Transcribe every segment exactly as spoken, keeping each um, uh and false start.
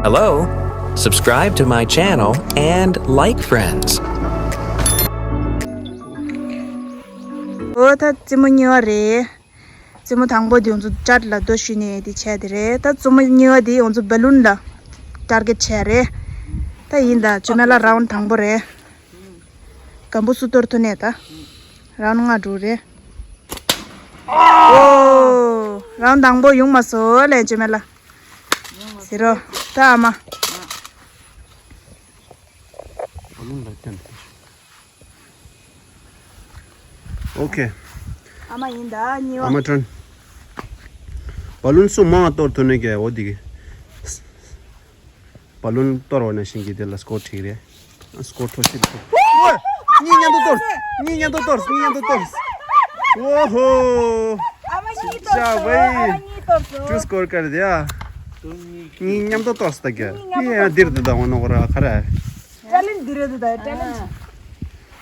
Hello, subscribe to my channel and like friends. ཨོ་ད་རྩེད་མོ་གཉིས་པ་རེད། རྩེད་མོ་དང་པོ་དེ་ང་ཚོ་ཅར་ལ་རྡོ་གཞུས་ནས་དེ་བྱས་དེ་རེད། ད་རྩེད་མོ་གཉིས་པ་དེ་ང་ཚོ་སྦ་ལུན་ལ་ཊར་གེཊ་བྱས་རེད། ད་ཡིན་ད་ཇོ་མེ་ལ་རའུན་ཌི་དང་པོ་རེད། སྒམ་པོ་སུ་གཏོར་ཐུབ་ནས་ད། རའུན་ཌི་ལྔ་འགྲོ་རེད། ཨོ། རའུན་ཌི་དང་པོ་ཡོང་མ་སོང་ལས་ཇོ་མེ་ལ། ཟེར་རོ། ད་ཨ་མ། ཨོ་ཁེ། ཨ་མ་ཡིན་ད་གཉིས་པ། ཨ་མ་ཊརན། སྦ་ལུན་སུ་མང་གཏོར་ཐུབ་ནས་ཀྱི་འོ་དེ་གི། སྦ་ལུན་གཏོར་བ་ནང་བཞིན་གྱི་དེ་ལ་སྐོར་ཁྲིག་རེད། སྐོར་ཐོ་ཤིབ་ཐོ། ཨོ། གཉིས་མཉམ་དུ་གཏོར། གཉིས་མཉམ་དུ་གཏོར། གཉིས་མཉམ་དུ་གཏོར། ཨོ་ཧོ། ཨ་མ་གཉིས་གཏོར་སོང་། ཨ་མ་གཉིས་གཏོར་སོང་། ཀྲུ་སྐོར་ཀར་དེ་ཡ། གཉིས་མཉམ་དུ་གཏོར་སོང་ད་ག་གཉིས་མཉམ་དུ་གཏོར་སོང་། ཡ་འདིར་དུ་ད་འོ་ནོ་ར་ཁ་ར། ཊེ་ལེན་ཊི་འདི་རེད་དུ་ད་ཊེ་ལེན་ཊི།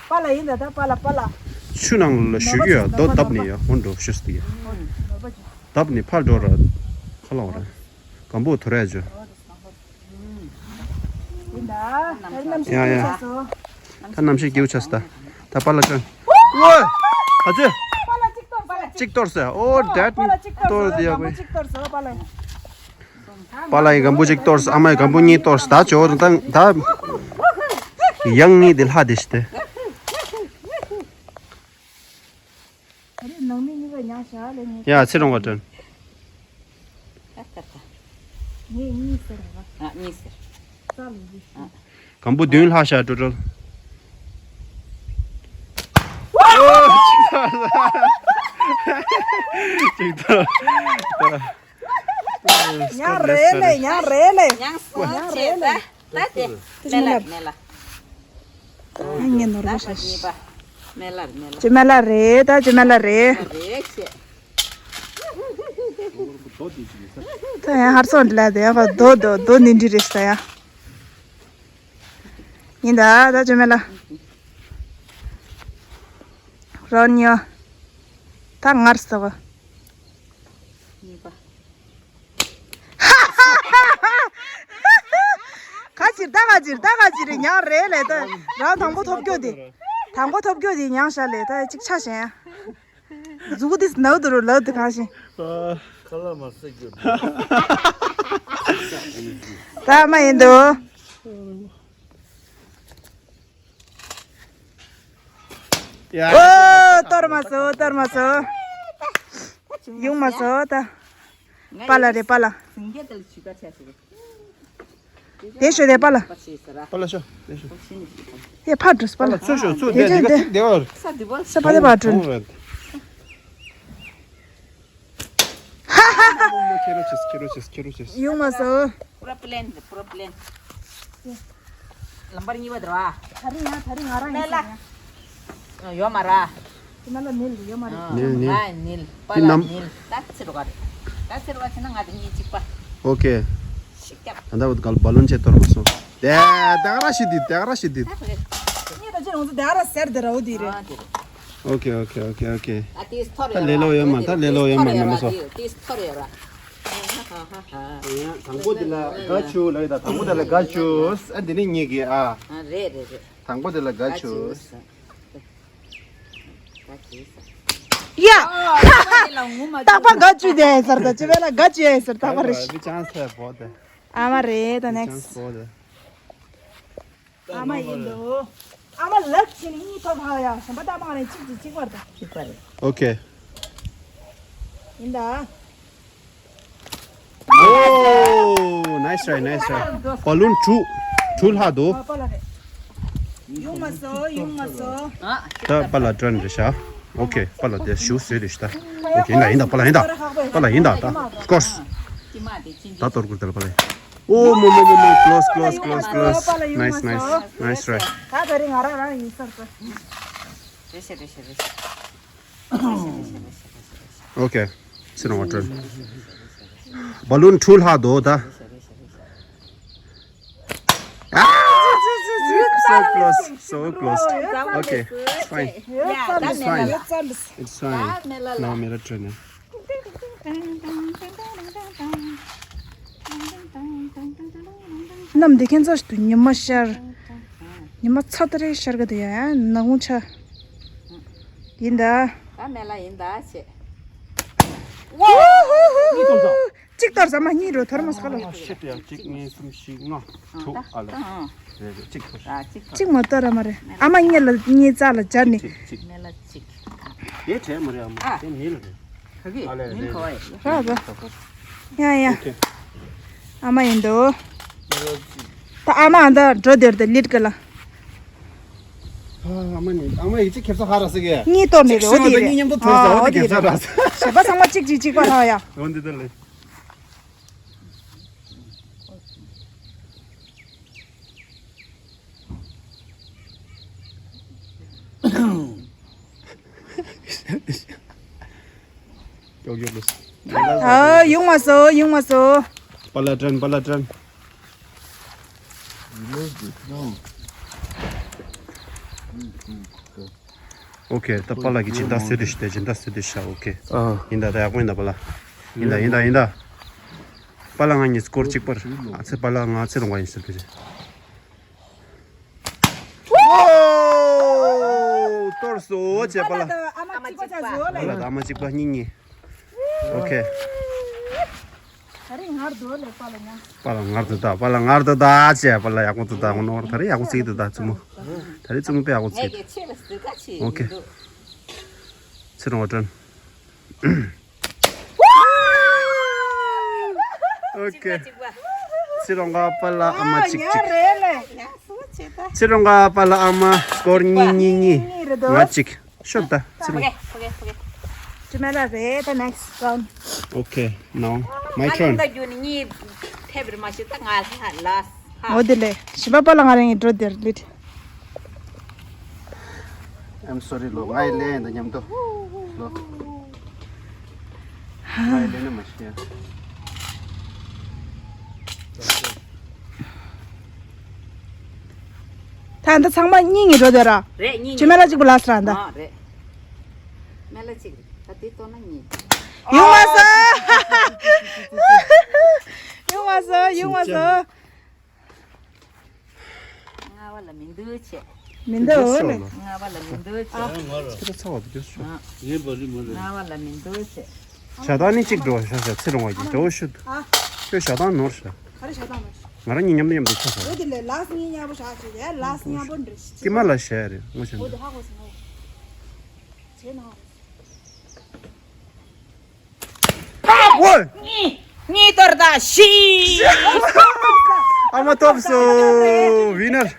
པ་ལ་ཡིན་ད་ད་པ་ལ་པ་ལ། ཆུ་ནང་ལ་བཞུ་གི་ཡ་རྡོ་བརྡབ་ནས་ཡ་འོ་འགྲོ་ཤུས་ཏེ་ཡ། བརྡབ་ནས་ཕར་འགྲོ་ར། ཁ་ལ་འོ་ར། སྒམ་པོ་དོ་ར་ཡ་ཇོ། ཡིན་ད། ད་གནམ་གཤིས་ཡ་ཡ། སྐྱིད་ཆགས་སོང་། ད་གནམ་གཤིས་སྐྱིད་ཆགས་སོང་ད། ད་པ་ལ་ཅོན། ཝ། ཨ་ཙི། པ་ལ་གཅིག་གཏོར་པ་ལ། གཅིག་གཏོར་སོང་། ཨོ་ཌེ་ཌི་པ་ལ་གཅིག་གཏོར་སོང་། གཏོར་དེ་ཡ་སྒམ་པོ་གོ་གཅིག་གཏོར་སོང་པ་ལ། པ་ལ་ཡི་སྒམ་པོ་གཅིག་གཏོར་སོང་། ཨ་མ་ཡི་སྒམ་པོ་གཉིས་གཏོར་སོང་། ད་ཇོ་ད་ད། ཡང་གཉིས་དེ་ལྷ་དེ་ཤི་སྟེ། ད་རེས་ནང་མི་གཉིས་ཀ་ཉག་ཤ་ལས་ངས། ཡ་ཚེ་རིང་བ་དྲན། ད་ད་ད། ངས་གཉིས་ཟེར་བ། ཨ་གཉིས་ཟེར། རྩ་ལ་ཡོད། ཨ། སྒམ་པོ་བདུན་ལྷག་ཤག་ཊོ་ཊལ། ཅིག་ད། ཉག་རེད་ལེ་ཉག་རེད་ལེ། ཉག་སོང་ཉག་རེད་ལེ། ད་དེ་མེ་ལ་མེ་ལ། ད་ངས་ནོར་བ་ཤ་ཤི། མེ་ལ་མེ་ལ། ཇོ་མེ་ལ་རེད་ད་ཇོ་མེ་ལ་རེད། རེད་ཤེ། ད་ཡང་ཧར་སོང་ལ་དེ་ཡང་རྡོ་རྡོ་རྡོ་ནི་འདྲི་རེད་ཤ་ཡ། ཡིན་ད་ད་ཇོ་མེ་ལ། རོ་ཉོ། ད་ངར་སོག་གཉིས་པ། ཁ་ཕྱིར་ད་ཁ་ཕྱིར་ད་ཁ་ཕྱིར་ཉག་རེད་ལས་ད། རང་དང་པོ་ཐོབ་རྒྱུ་དེ། དང་པོ་ཐོབ་རྒྱུ་དེ་ཉག་ཤ་ལས་ད་ཅིག་ཆ་ཞན། མཛུ་གུ་དེ་ནག་དུ་རུ་ལག་དུ་གང་ཞིང་། ཁ་ལ་མ་སེ་རྒྱུ། ད་མ་ཡིན་དུ། ཡ། ཨོ་གཏོར་མ་སོ་གཏོར་མ་སོ། ཡོང་མ་སོ་ད། པ་ལ་རེད་པ་ལ། སེང་གེ་དེ་ལ་ཆུ་ཀ་ཆ་ཟེར། དེ་ཤོ་དེ་པ་ལ། པ་ལ་ཤོ་དེ་ཤོ། ཡེ་ཕ་འགྲོས་པ་ལ། ཚུར་ཤོ་ཚུར་དེ་དེ་དེ་དེ་དེ་བར། ས་དེ་བར། ས་པ་དེ་བར་འགྲོ། ཁྱེར་རོ་ཆེས་ཁྱེར་རོ་ཆེས་ཁྱེར་རོ་ཆེས། ཡོང་མ་སོང་། པོ་རོ་པི་ལེན་པོ་རོ་པི་ལེན། ལམ་བར་གཉིས་པ་དེ་ར། ད་རིང་ཡང་ད་རིང་ང་རང་ཡིན་མེ་ལ། ཡོད་མ་ར། དེ་མེ་ལ་ནིལ་ཡོད་མ་རེད། ནིལ་ནིལ། ང་ནིལ། པ་ལ་ནིལ། ད་ཚེ་རུ་ག་རེད། ད་ཚེ་རུ་ག་ཆེ་ན་ང་དེ་གཉིས་གཅིག་པ། ཨོ་ཁེ། ཤིག་རྒྱབ། ད་ལྟ་བུ་གལ་བ་ལོན་ཆེ་གཏོར་མ་སོང་། དེ་ད་ག་ར་ཤི་དི་དེ་ག་ར་ཤི་དི། ད་རེད། ངས་ད་ཅི་རང་ཚོ་དེ་ག་ར་ཟེར་དེ་ར་འོ་དི་རེད། ཨ་དེ་རེད། ཨོ་ཁེ་ཨོ་ཁེ་ཨོ་ཁེ་ཨོ་ཁེ། ད་ལེ་ལོ་ཡོད་མ་ད་ལེ་ལོ་ཡོད་མ་ན་མ་སོ། དང་པོ་དེ་ལ་དགའ་བྱུང་ལ་ཡོད་ད། དང་པོ་དེ་ལ་དགའ་བྱུང་། ཨ་འདི་ནི་ངེད་ཀྱི་ཨ། རེད་རེད་རེད། དང་པོ་དེ་ལ་དགའ་བྱུང་། ཡ། རྟག་པ་དགའ་བྱུང་དེ་ཟེར་ད་ཅི་བས་ལ་དགའ་བྱུང་ཡ་ཟེར་རྟག་པ་རེད། ཨ་མ་རེད་ད་ནེག་སི། ཨ་མ་ཡིན་འདུག་ཨ་མ་ལག་ཕྱིན་གཉིས་ཐོབ་ཧ་ཡ། གཞན་པ་ད་མ་ནས་གཅིག་གཅིག་གཅིག་བར་དང་། གཅིག་བར། ཨོ་ཁེ། ཡིན་ད། ཨོ། ནའི་སི་ཊྲའི་ནའི་སི་ཊྲའི། བ་ལུན་དྲུག་དྲུག་ལྷག་འདུག་ཨ་པ་ལ་རེད། ཡོང་མ་སོ་ཡོང་མ་སོ། ད་པ་ལ་ཊརན་རེད་ཤག་ཨོ་ཁེ། པ་ལ་དེ་ཞུ་ཟེར་རེད་ཤག་ད། ཨོ་ཁེ། ཡིན་ད་ཡིན་ད་པ་ལ་ཡིན་ད། པ་ལ་ཡིན་ད་ད། ཨོཕ་ཀོར་སི། ད་གཏོར་དགོས་ད་པ་ལ། ཨོ་མོ་མོ་མོ་མོ། ཀློ་སི་ཀློ་སི་ཀློ་སི་ཀློ་སི། ནའི་སི་ནའི་སི་ནའི་སི་ཊྲའི། ད་ད་རིང་ང་རང་རང་ཡིན་སོང་སོང་། རེད་ཤག་རེད་ཤག་རེད་ཤག་ཨོ་ཁེ། ཚེ་རིང་བ་ཊརན། བ་ལུན་དྲུག་ལྷག་འདུག་ད། Ah! So close, so close. Okay, it's fine. Yeah, it's fine. It's fine. No, mirror trainer. གནམ་བདེ་ཁན་ཚ་ཞིག་ཏུ་ཉི་མ་ཤར། ཉི་མ་ཚ་ཏ་རེ་ཤར་གི་འདུག་ཡ། ནག་ཁུང་ཆ། ཡིན་ད། ད་མེ་ལ་ཡིན་ད་ཆེ། ཝོ་ཧུ་ཧུ་ཧུ། གཅིག་གཏོར་ཟ་མ་གཉིས་རོ་ཐོར་མ་སྐ་ལ། ཤེད་ཡ་གཅིག་གཉིས་གསུམ་བཞི་ལྔ་དྲུག་ཨ་ལ། རེད་རེད། གཅིག་གཏོར། ཨ་གཅིག་གཏོར། གཅིག་མ་གཏོར་ར་མ་རེད། ཨ་མ་གཉིས་ལ་གཉིས་རྩ་ལ་སྦྱར་ནི། གཅིག་གཅིག་མེ་ལ་གཅིག་དེ་བྲལ་མ་རེད། ཨ་མ་ཨ། དེ་མི་ལ་རེད། ཨ་ལས་མིན་རེད་གོ་རེད། ཡ་ཡ། ཨ་མ་ཡིན་འདུག་ད་ཨ་མ་ཨ་མདའ་འགྲོ་དེར་དེ་ལིད་ག་ལ། ཨ་མ་ནི་ཨ་མ་ཡིག་ཅིག་ཁེབས་ས་ཧ་ར་ཟེར་གི། གཉིས་གཏོར་ནས་རེད། འོ་དེ་རེད། གཉིས་མཉམ་དུ་ཐོན་ས། ཨ་འོ་འོ་དེ་དེ་ཁེབས་ས་རེད། ར་ཟེར། བྱས་པ་ཚང་མ་གཅིག་གཅིག་གཅིག་པ་ཧ་ཡ། འོ་འདི་ལྟར་ལས། ཡོག་ཡོག་ལོས། ཨ་ཡོང་མ་སོ་ཡོང་མ་སོ། པ་ལ་དྲན་པ་ལ་དྲན། ཨོ་ཁེ། ད་པ་ལ་གི་སྦྱིན་བདག་བཟོས་དུས་ཤི་དེ་སྦྱིན་བདག་བཟོས་དུས་ཤ། ཨོ་ཁེ། ཨ། ཡིན་ད། ད་ཡག་པོ་ཡིན་ད་པ་ལ། ཡིན་ད་ཡིན་ད་ཡིན་ད། པ་ལ་ང་གཉིས་སྐོར་གཅིག་པར། ཨ་ཚེ་པ་ལ་ང་ཚེ་རོང་བ་ཡིན་ཟེར་གི་རེད། ཨོ། གཏོར་སོ་བྱས་པ་ལ། ཨ་མ་གཅིག་པ་ཆ་བཟོ་ལ། པ་ལ་དང་ཨ་མ་གཅིག་པ་གཉིས་གཉིས། ཨོ་ཁེ། ད་རེས་ངར་འདུག་ལེ་པ་ལ་ང་། པ་ལ་ངར་འདུག་ད། པ་ལ་ངར་འདུག་ད་བྱས་པ་ལ་ཡག་པོ་འདུག་ད། ངོ་ནོར་ད་རེས་ཡག་པོ་བརྩིས་འདུག་ད་བཙུན་མོ། ད་རེས་བཙུན་མོ་དཔེ་ཡག་པོ་བརྩིས་འདུག་ཨོ་ཁེ། ཚེ་རིང་བ་དྲན། ཨོ་ཁེ། ཚེ་རིང་བ་པ་ལ་ཨ་མ་གཅིག་གཅིག་ཚེ་རིང་བ་པ་ལ་ཨ་མ་སྐོར་གཉིས་གཉིས་གཉིས། ང་གཅིག་ཤོད་ད། ཚེ་རིང་བ། ཕོ་གེ་ཕོ་གེ་ཕོ་གེ། ཅི་མ་ལ་རེད་ད། next round. Okay, now my turn. ད་གྱུར་ནི་གཉིས་ཐེབས་རེ་མ་ཤེས་ད། ང་ལ་ལ་ཧ། འོ་དེ་ལས་ཞི་བ་པ་ལ་ང་རང་གི་འགྲོ་དེར་ལིད། I'm sorry ལོ། ང་ཡི་ལན་ཡིན་ད་མཉམ་དུ་ལོ། ང་ཡི་ལན་ནི་མ་ཤེས། ད་འདི་ཚང་མ་གཉིས་གཉིས་འགྲོ་དེ་ར། རེད་གཉིས་ཅི་མེ་ལ་གཅིག་པུ་ལ་སྲ་འདི། ཨ་རེད། མེ་ལ་གཅིག་རེད། ད་དེ་ལྟོ་ན་གཉིས། ཡོང་བ་སོ། ཡོང་བ་སོ་ཡོང་བ་སོ། ང་བ་ལ་མི་འདུག་ཆེ། མི་འདུག་ལེ། ང་བ་ལ་མི་འདུག་ཆེ། ཁྱེད་ཚ་བ་དུ་རྒྱུ་ཤོག་ཡིན་པ་རི་མ་རི། ང་བ་ལ་མི་འདུག་ཆེ། ཞག་དང་ནི་གཅིག་འགྲོ་ཤག་ཤག་ཚེ་རིང་བ་གི་འགྲོ་ཤུ། ཁྱོད་ཞག་དང་ནོར་ཤག་ག་རེ་ཞག་དང་ནོར་ཤག་ང་རང་གཉིས་མཉམ་དུ་མཉམ་དུ་ཆ་ཤག་འོ་དེ་ལས་ལགས་གཉིས་མཉམ་པོ་ཞག་ཆེ་ཡ། ལགས་མཉམ་པོ་འདྲི་ཤི། ཀྱི་མ་ལ་ཤ་རེད་ངོ་ཤ་འོ་དེ་ཧ་གོ་སོང་ངོ་། བྱས་ན། ཝོ། གཉིས། གཉིས་གཏོར་ད་བཞི། ཨ་མ་ཐོབ་སོང་། winner།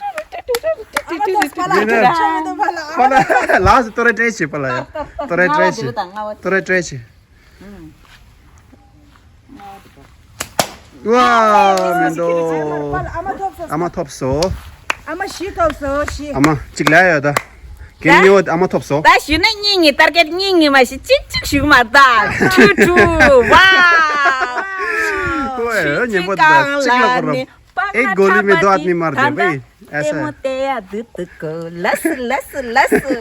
winner། པ་ལ་ལགས་སུ་ཏོ་རེ་ཏྲེ་ཆེ་པ་ལ་ཡ། ཏོ་རེ་ཏྲེ་ཆེ། ཏོ་རེ་ཏྲེ་ཆེ། ཝ། མི་འདུག་ཨ་མ་ཐོབ་སོང་། ཨ་མ་ཐོབ་སོང་། ཨ་མ་བཞི་ཐོབ་སོང་། བཞི། ཨ་མ་གཅིག་ལས་ཡོད་ད། གན་ཉོ་ཨ་མ་ཐོབ་སོང་། ད་ཞུ་ན་གཉིས་གཉིས་ཏར་གེད་གཉིས་གཉིས་མ་ཞིག་གཅིག་གཅིག་ཞུ་མ་ད། ཁྲུ་ཁྲུ། ཝ། ཨོ་ཉན་པོ་ད་གཅིག་ལ་གོ་ར། एक गोली में दो आदमी मार दे भाई। ऐसा है। ལས་སི་ལས་སི་ལས་སི།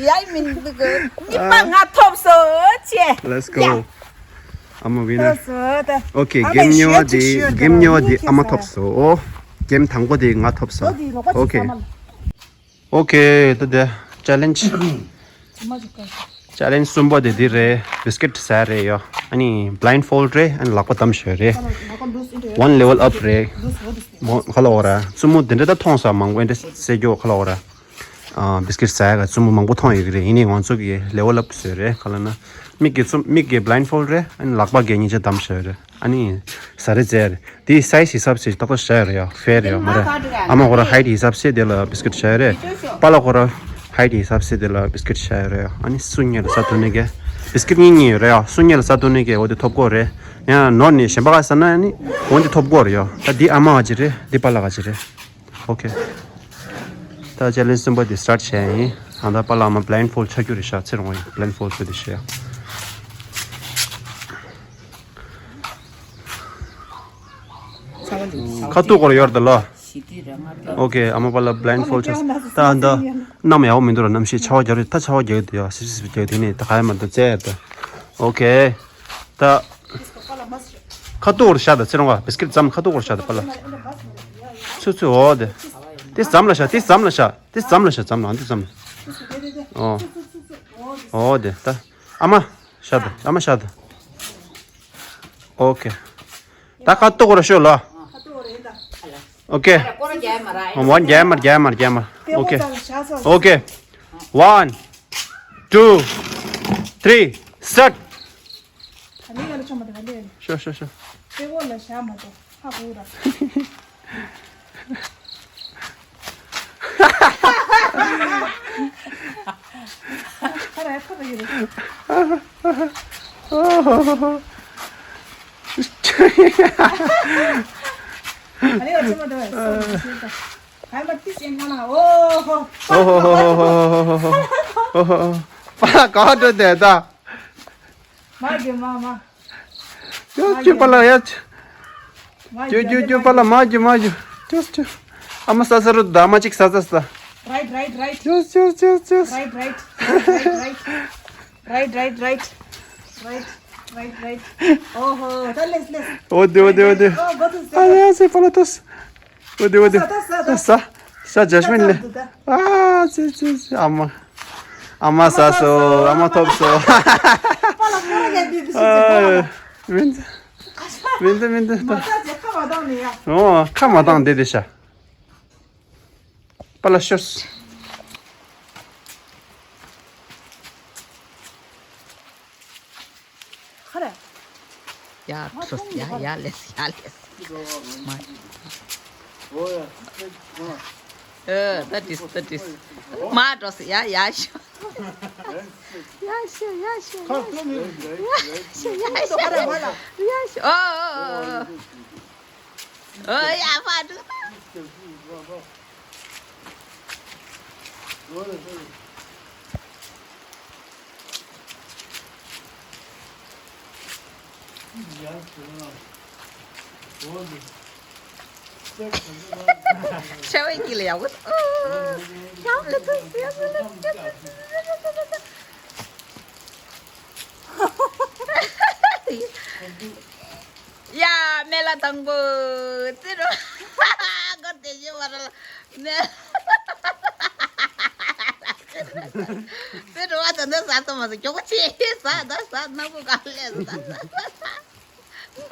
ཡ་མི་འདུག་གི། གཉིས་པ་ང་ཐོབ་སོང་ཆེ། Let's go. I'm a winner. ཐོབ་སོང་ད། Okay, ཨ་མ་གེམ་གཉིས་པ་ཞེ་དེ་གཅིག་གེམ་གཉིས་པ་ཞུ་དེ་ཨ་མ་ཐོབ་སོང་། གེམ་དང་པོ་དེ་ང་ཐོབ་སོང་། Okay. Okay, ད་དེ་challenge. Challenge གསུམ་པ་དེ་འདི་རེད། བིས་ཀེད་ཟ་རེད་ཡོ། ཨ་ནི་blind fold རེད། ཨ་ནི་ལག་པ་བསྡམས་བཞག་རེད། One level up རེད། མོ་ཁ་ལ་འོ་ར། བཙུན་མོ་དེ་འདྲ་ད་མཐོང་ས་མང་པོ་འདྲ་སེ་རྒྱོ་ཁ་ལ་འོ་ར། ཨ་བིས་ཀེད་ཟ་ཡ་ག་བཙུན་མོ་མང་པོ་མཐོང་ཡོད་ཀྱི་རེད། ཡིན་ནའི་ང་ཚོ་གི་level up བཟོས་རེད། ག་ལ་ན་མིག་གི་བཙུན་མིག་གི་blind fold རེད། ཨ་ནི་ལག་པ་གི་གཉིས་ཆ་བསྡམས་བཞག་རེད། ཨ་ནི་ཟ་རེ་ཟེར། དེའི་size ཧི་སབ་བྱས་ཏག་ཏག་བྱས་རེད་ཡ། fair རེད་ཡ། མ་རེད། ཨ་མ་ཁོ་ར་height ཧི་སབ་བྱས་དེ་ལ་བིས་ཀེད་བྱས་རེད། པ་ལ་ཁོ་ར་height ཧི་སབ་བྱས་དེ་ལ་བིས་ཀེད་བྱས་རེད་ཡ། ཨ་ནི་སུ་ཉེ་ལ་ཟ་ཐུབ་ནི་གེ། བིས་ཀེད་གཉིས་གཉིས་རེད་ཡ། སུ་ཉེ་ལ་ཟ་ཐུབ་ནི་གེ་འོ་དེ་ཐོབ་གོ་རེད། ཡང་ནོར་ནི་གཞན་པ་ག་ཟ་ན་ཨ་ནི་འོ་དེ་ཐོབ་གོ་རེད་ཡ། ད་འདི་ཨ་མ་ག་ཅི་རེད། འདི་པ་ལ་ག་ཅི་རེད། Okay. ད་challenge གསུམ་པ་འདི་start བྱས་ཡིན། ཨ་ད་པ་ལ་ཨ་མ་blind fold ཆགས་རྒྱུ་རེད་ཤག་ཚེ་རིང་བ་ཡིན། blind fold བྱས་དེ་བྱས་ཡ། ཁ་ཐུག་སྐོར་ཡོར་ད་ལོ། Okay, ཨ་མ་པ་ལ་blind fold ཆགས། ད་ཨ་ད་གནམ་ཡག་པོ་མི་འདུག་ར། གནམ་གཤིས་ཆར་པ་རྒྱག་རེད། ད་ཆར་པ་རྒྱག་གི་འདུག་ཡ། སིབ་སིབ་རྒྱག་དེ་ནས་ད་ག་ཡ་མ་འདུག་བཙལ་ཡ་ད། Okay. ད་ཁ་ཐུག་སྐོར་བཞག་ད་ཚེ་རིང་བ། བིས་ཀེད་ཙམ་ཁ་ཐུག་སྐོར་བཞག་ད་པ་ལ། ཚུ་ཚུ་འོ་དེ། དེ་ཙམ་ལ་ཤ། དེ་ཙམ་ལ་ཤ། དེ་ཙམ་ལ་ཤ། ཙམ་ལ་འདི་ཙམ་ལ། འོ། འོ་དེ་ད། ཨ་མ། ཤ་ད། ཨ་མ་ཤ་ད། ཨོ་ཁེ། ད་ཁ་ཏོག་ར་ཤོ་ལ། ཨོ་ཁེ། ཝན་རྒྱལ་མར་རྒྱལ་མར་རྒྱལ་མར། ཨོ་ཁེ། ཨོ་ཁེ། One, two, three, start. ག་ལེ་ག་ལེ་ཆོ་མ་དེ་ག་ལེ་ག་ལེ། ཤོ་ཤོ་ཤོ། ཏེ་གོ་ལ་ཤ་མ་ཏོ་ཧ་གོ་ར། ཁ་ར་ཁ་ར་གི་རེད། ག་ལེ་ག་ལེ་ཆོ་མ་དེ་ག་ལེ་ཆོ་མ་དེ། ཧའི་མ་ཏི་སེན་ཁ་ན་ཨོ་ཧོ། ཨོ་ཧོ་ཧོ་ཧོ་ཧོ་ཧོ། ཨོ་ཧོ། པ་ལ་ག་འགྲོ་དེ་ད། མ་གི་མ་མ། ཅོ་ཅོ་པ་ལ་ཡ། མ་ཅོ་ཅོ་ཅོ་པ་ལ་མ་ཅོ་མ་ཅོ། ཅོ་ཅོ། ཨ་མ་ས་ས་རུ་ད་ཨ་མ་ཅིག་ས་ས་ས། Right, right, right. ཅོ་ཅོ་ཅོ་ཅོ། Right, right, right, right, right. Right, right, right, right. Right, right, right. Oh, ho. Let's, let's. འོ་དེ་འོ་དེ་འོ་དེ། Oh, go to the ཨ་ཡ་སེ་པ་ལ་ཏོས། འོ་དེ་འོ་དེ། ད་ས་ད་ས། ད་ས་ཇ་སྨིན་ལེ། ད་ད་ད། ཨ་ཙི་ཙི་ཙི། ཨ་མ། ཨ་མ་ས་སོ། ཨ་མ་ཐོབ་སོ། པ་ལ་ཁོ་ར་ག་འདི་འདི་ཨ། ཤི་ཙི་པ་ལ། མིན་ད། མིན་ད་མིན་ད་མ་ད། ད་ཅེ་ཁ་མ་བཏང་ནི་ཡ། འོ་ཁ་མ་བཏང་དེ་དེ་ཤ། པ་ལ་ཤོས། ཁ་རེ། ཡ་ཁྲོས་ཡ་ཡ་ལེས་ཡ་ལེས། མ། ཨ་ད་དྲིས་ད་དྲིས། མ་ཁྲོས་ཡ་ཡ་ཤོ། ཡ་ཤོ་ཡ་ཤོ་ཡ་ཤོ་ཡ་ཤོ་ཡ་ཤོ། ཨོ་ཨོ་ཨོ། ཨོ་ཡ་ཕ་དུ། ཤ་བའི་དཀྱིལ་ལ་ཡག་པོ་འདུག་ཡག་པོ་འདུག་ཡ་སྨན་བླ་དང་པོ། ཙི་རུ། སྒོར་དེ་བཞི་བར་ལ། ནས། ཙི་རུ་བ་ད་ནི་ཟ་ཐུབ་མ་སོང་། མགྱོགས་པོ་བྱེད། ཟ་ད་ཟ། ནག་པོ་ག་ལས་ཟ། ཟ་ཟ་ཟ།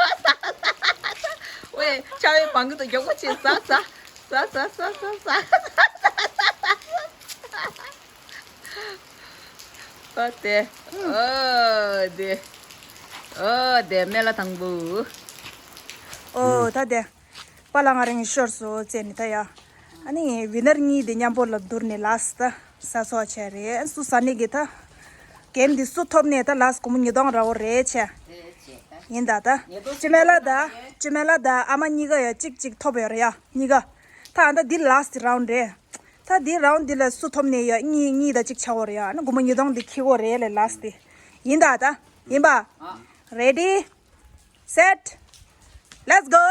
ཟ་ཟ་ཟ། ཝེ་ཆ་བའི་བང་གི་དུ་མགྱོགས་པོ་བྱེད། ཟ་ཟ་ཟ། ཟ་ཟ་ཟ། ཟ་ཟ་ཟ། ཨོ་དེ། ཨོ་དེ། ཨོ་དེ་སྨན་བླ་དང་པོ། ཨོ་ད་དེ། པ་ལ་ང་རང་གི་ཤོར་སོ་ཙེ་ནི་ད་ཡ། ཨ་ནི་ཝི་ནར་གཉིས་དེ་མཉམ་པོ་ལ་བསྡུར་ནས་ལགས་ད་ཟ་སོ་བྱས་རེད། སུ་ཟ་ནི་གི་ད། གེམ་འདི་སུ་ཐོབ་ནས་ད་ལགས་སྒོར་མོ་ཉིས་སྟོང་ར་འོ་རེད་ཆེ། ཡིན་ད་ད། ཅི་མེ་ལ་ད། ཅི་མེ་ལ་ད་ཨ་མ་གཉིས་ཀ་ཡ་གཅིག་གཅིག་ཐོབ་ཡོད་རེད་ཡ། གཉིས་ཀ། ད་ཨ་ད་འདི་ལགས་ཌི་རའུན་ཌི་རེད། ད་འདི་རའུན་ཌི་འདི་ལ་སུ་ཐོབ་ནས་ཡ་གཉིས་གཉིས་ད་གཅིག་ཆ་འོ་རེད་ཡ། ཨ་ནི་སྒོར་མོ་ཉིས་སྟོང་འདི་འཁྱེར་འོ་རེད་ལེ་ལགས་ཌི། ཡིན་ད་ད། ཡིན་པ། Ready, set, let's go.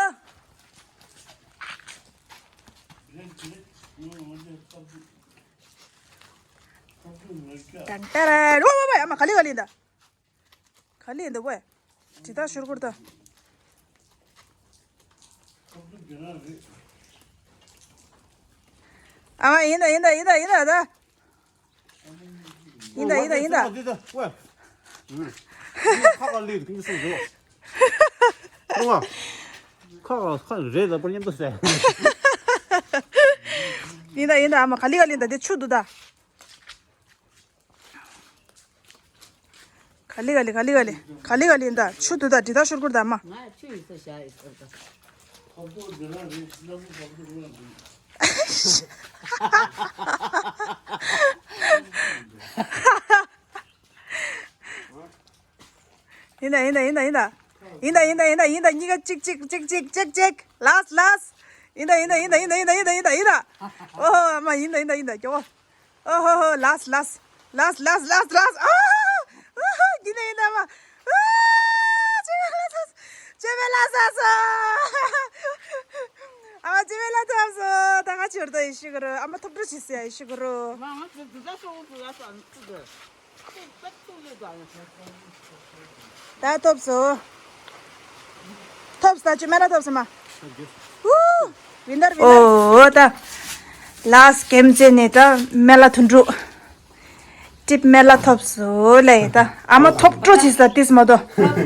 ཏན་ཏན། ཝ་ཝ་ཝ། ཨ་མ་ག་ལེ་ག་ལེ་ཡིན་ད། ག་ལེ་ཡིན་ད་ཝེ། ཇི་ལྟར་ཤོར་གོ་ད། ཨ་མ་ཡིན་ད་ཡིན་ད་ཡིན་ད་ཡིན་ད་ད། ཡིན་ད་ཡིན་ད་ཡིན་ད། འདི་ད་ཝེ། ཁ་ཁ་ལེ་གི་སུ་རེད། ཁ་ཁ་ཁ་རེད་ད་པར་མཉམ་དུ་ཟེར། ཡིན་ད་ཡིན་ད། ཨ་མ་ག་ལེ་ག་ལེ་ཡིན་ད། དེ་ཆུ་འདུག་ད། ག་ལེ་ག་ལེ་ག་ལེ་ག་ལེ་ག་ལེ་ག་ལེ་ཡིན་ད། ཆུ་འདུག་ད། དེ་ད་ཤོར་གོ་ད་ཨ་མ། ང་ཆུ་ཡིན་ས་བཞག་ཡིན་ས་ད། ཡིན་ད་ཡིན་ད་ཡིན་ད་ཡིན་ད། ཡིན་ད་ཡིན་ད་ཡིན་ད་ཡིན་ད། གཉིས་ཀ་གཅིག་གཅིག་གཅིག་གཅིག་གཅིག་གཅིག་ལགས་ལགས། ཡིན་ད་ཡིན་ད་ཡིན་ད་ཡིན་ད། ཨོ་ཧོ་ཨ་མ་ཡིན་ད་ཡིན་ད་ཡིན་ད། ཇོ་བོ། ཨོ་ཧོ་ཧོ། ལགས་ལགས་ལགས་ལགས་ལགས་ལགས། ཨོ་ཧོ་ཧོ། ཡིན་ད་ཡིན་ད་ཨ་མ། ཨ་ཅི་མེ་ལ་ཟ་སོ། ཨ་མ་ཅི་མེ་ལ་ཐོབ་སོང་། ད་ང་ཆོར་དོ་ཡེ་ཤི་གི་རོ། ཨ་མ་ཐོབ་འགྲོ་ཤི་སོ་ཡེ་ཤི་གི་རོ། མ་ང་ཚོ་འདི་ད་ཤོག་འདི་ད་ས་འདི་ད། ད་ཐོབ་སོང་། ཐོབ་སོང་། ཅི་མེ་ལ་ཐོབ་སོང་མ། ཨུ། ཨོ་ད། ལགས་སྐེམ་རྩེ་ནས་ད་མེ་ལ་དུད་འགྲོ། ཀྲིབ་མེ་ལ་ཐོབ་སོང་ལེ་ད། ཨ་མ་ཐོབ་འགྲོ་བྱེད་ས་ཏིས་མ་དོ།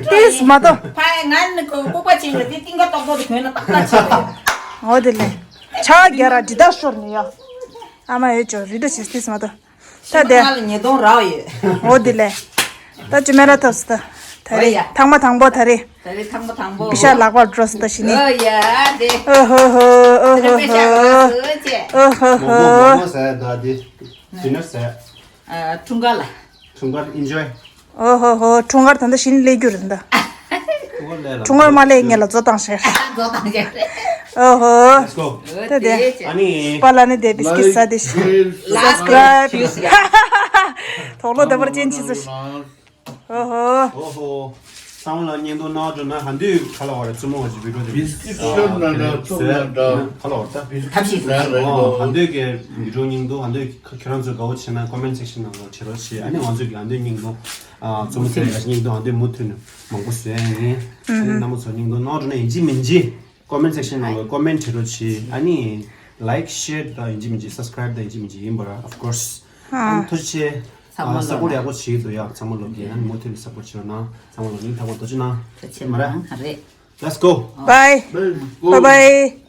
ཏིས་མ་དོ། ཕ་ཡ་ང་ནི་ཁོ་ལྐུགས་པ་ཆེན་རེད་དེ་ཏིང་ཀ་ཏོག་ཏོག་དེ་གོན་ན་ཏག་ཏག་ཆེ་རེད། འོ་དེ་ལེ། ཆ་རྒྱ་ར་འདི་ད་ཤོར་ནི་ཡ། ཨ་མ་ཡོད་ཅོ་རི་ད་བྱེད་ཏིས་མ་དོ། ད་དེ། ང་ལ་ཉེས་རྡུང་རག་ཡོད། འོ་དེ་ལེ། ད་ཅི་མེ་ལ་ཐོབ་སོང་ད། ད་རེ། ཨོ་ཡ། ཐང་མ་དང་པོ་ད་རེ། ད་རེ་ཐང་པོ་དང་པོ། བི་ཤ་ལག་པར་འགྲོ་སོང་ད་ཤི་ནི། ཨོ་ཡ་དེ། ཨོ་ཧོ་ཧོ་ཨོ་ཧོ་ཧོ། ཨོ་ཧོ་མོག་མོག་ཧོ། མོག་ཟ་ད་དེ། ཌི་ནར་ཟ། ཨ་འཁྲུངས་སྐར་ལ། འཁྲུངས་སྐར་ཨིན་ཇོའི། ཨོ་ཧོ་ཧོ། འཁྲུངས་སྐར་ད་ལྟ་བཞིན་སླེབས་རྒྱུ་རེད་ད། འཁྲུངས་སྐར་མ་སླེབས་སྔོན་ལ་མཛོ་བཏང་ཤེར། མཛོ་བཏང་ཤེར། ཨོ་ཧོ། Let's go. ད་དེ། ཨ་ནི། པཱ་ལགས་ནི་དེ་བི་སི་ཀིཊ་ཟ་དེ་ཤི། Last subscribe. Juice. དོག་ལོ་ད་བར་ཅན་ཆི་ཟེར། ཨོ་ཧོ། ཨོ་ཧོ། ཚང་མ་ལ་བརྙན་ཐུང་གནང་འགྲོ་ན་ཧ་འདུས་ག་ལ་བ་རེད་བཙུན་མོ་བ་ཅིག་བི་ཌིའོ་དེ་བི་སི་ཀིཊ་ཤོར་ན་འདྲ་བཙུགས་ན་འདྲ། ག་ལ་བ་རེད་ད། ཐབས་ཤེས་ཟ་རེད་ཨོ་ཧ་འདུས་ཀྱི་བི་ཌིའོ་བརྙན་ཐུང་ཧ་འདུས་ཁྱེད་རང་ཚོས་དགའ་བོ་བྱེད་ན་ཀོ་མེན་སེག་ཤན་ནང་ལ་བྲིས་རོགས་བྱེད། ཨ་ནི་ང་ཚོས་ཀྱི་ཧ་འདུས་བརྙན་ཐུང་། ཨ་བཙུན་མོ་ཚོའི་ཡ་ཞིག་སྙིང་དུ་ཨ་འདོད་མུ་མཐུད་ནས་མང་པོ་བཟོས་ཡིན། ཨ་ནི་རྣམ་པ་ཚོ་སྙིང་དུ་གནང་འགྲོ་ན་ཡིན་གཅིག་མིན་གཅིག་ཀོ་མེན་སེག་ཤན་ནང་ལ་ཀོ་མེན་བྱེད་རོགས་གྱིས། ཨ་ནི་ལའིག་ཤེར་དང་ཡིན་གཅིག་མིན་གཅིག་སབ་སི་ཀ་རའིབ་དང་ཡིན་གཅིག་མིན་གཅིག་ཡིན་པ་ར། of course. ཨ་ནི་ཐུགས་རྗེ་ཆེ། ཚང་མ་ཨ་སབ་པོར་ཡག་པོ་བྱེད་ཀྱི་འདུག་ཡ། ཚང་མ་ལོ་རྒན་ཨ་ནི་མུ་མཐུད་ནས་སབ་པོར་བྱེད་རོགས་གནང་། ཚང་མ་ལོ་སྙིང་ཐག་པ་ཐུགས་རྗེ་གནང་། ཐུགས་རྗེ་མ་རེད། གནང་རེད། Let's go. Bye. Bye. Bye bye.